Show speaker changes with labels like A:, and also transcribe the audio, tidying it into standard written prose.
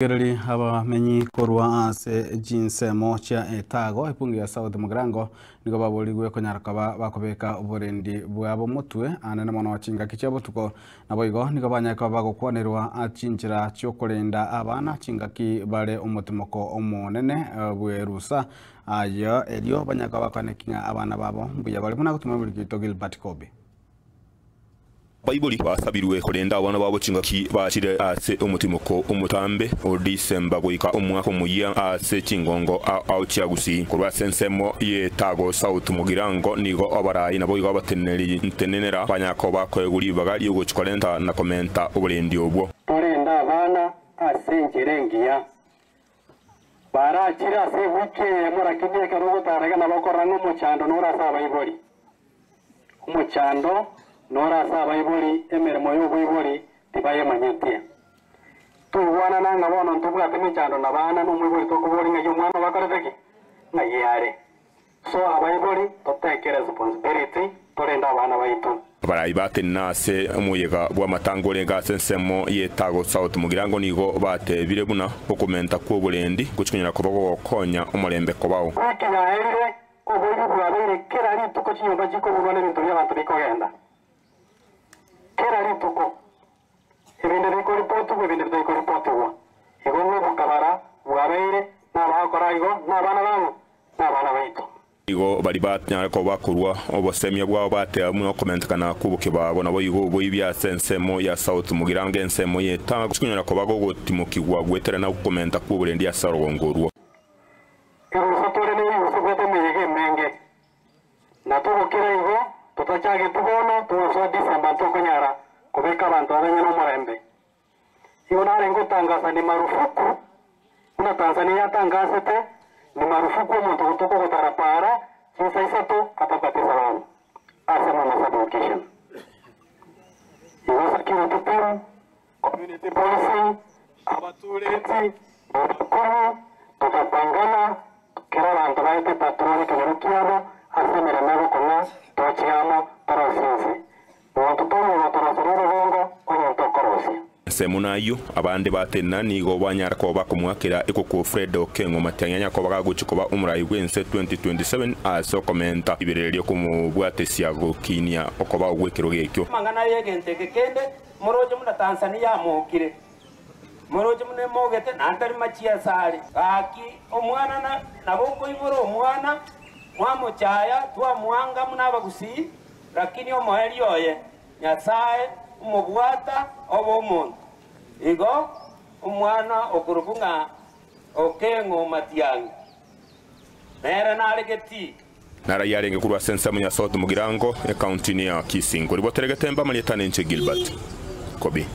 A: Rigereria abamenyi korwa ase chinsemo chia Etago, ebunge ya South Mugirango nigo baborigwe konyara koba bakobeka oborendi bwabo motwe anene mono chingaki chia botuko. Naboigo nigo banyare koba bagokwanerwa chinchera chiokorenda abana chingaki bare omotimoko omonene bwerusa aye erio banyare koba bakoaneki ng'a abana babo mbuya bare buna gotuma omoriki oito Gilbert Kobi.
B: Abaibori basabirwe korenda abana babo chingaki bachire ase omotimoko omotambe o Disemba goika omwaka omoyia ase chingongo ao chia Gusii. Korwa ase ensemo y'Etago South Mugirango nigo abarai naboigo abateneneri ntenenera banyara koba bakoegwa ribaga ri'ogochia korenta na komenta oborendi obwo.
C: Torende abana ase enchera engiya. Barachire ase ewiki eyemo, rakini ekero ogotarega nabo okorora ng'a omochando nore ase abaibori. Omochando nore ase abaibori, emeremo y'oboibori tibayemanyetie. Toigwanana ng'a bono ntobwate emechando na bana, na omoibori tokoboria ng'ai omwana obo akorete ki? Ng'ai are. So abaibori totake responsibility torende abana baito.
B: Abarai batenena ase omoyega bw'amatanga orenge ase ensemo y'Etago South Mugirango nigo batebire buna okomenta kw'oborendi gochia konyara koba gogokonya omorembe kobao.
C: Wiki yaerire, oboibi bwabeire kera rituko chinyomba chikobunwa nebinto bi'abanto bikogenda. Kera rituko. Ebinde bikoripotigwa ebinde bitaikoripotigwa. Igo ng'obokabara bwabeire, nabagokora igo, nabana bang'o? Nabana baito.
B: Igo baria banyare koba bakorua obosemia bwabo bateba buna okomentekana kw'obokebago naboigo oboibi ase ensemo ya South Mugirango ensemo y'Etago chikonyara koba gogotimokigwa goetera na okomenta kw'oborendi ase orogongo orwo.
C: Erusa tore neriusa ebwate emeyega emenge, na togokira igo totachageti bono togosoa December ntokonyara kobeka abanto abanyene omorembe. Igo narenge gotangasa ni marufuku, buna Tanzania yatangasete, ni marufuku omonto gotoka ogotara para chinsa isato atabwati esababu ase Mama sub-location. Igo security team, community policing, abatureti, abakuru, togapangana kera abanto baete patrol ekenyoro kiabo ase emeremo egokong'a toche amo torosie ense. Monto toiyo ogotoroseria orogongo onye ntokorosia.
B: Ensemo nayio, abande batenena nigo banyara koba bakomoakera ekoko Fred Okengo Matiang'i anyare koba gagochia koba omorai bw'ense 2027 ase okomenta riberera ri'okomobwatesia gokinia okobao gw'ekerogo ekio.
D: Amang'ana y'egento eke kende, moroche buna Tanzania yamokire, moroche buna emogete, naende tari machia asare. Gaki omwana na nabo okoibora omwana, mwamochaya, twamwanga buna abagusii, Lakini omoerio oye, Nyasae omobwata obe omonto. Igo omwana okorokwa ng'a Okeng'o Matiang'i, nere nare getii.
B: Narai arenge korwa ase ensemo ya South Mugirango, ekaunti ya Kisii. Nkoribotere Getembe amarieta nenche Gilbert Kobi.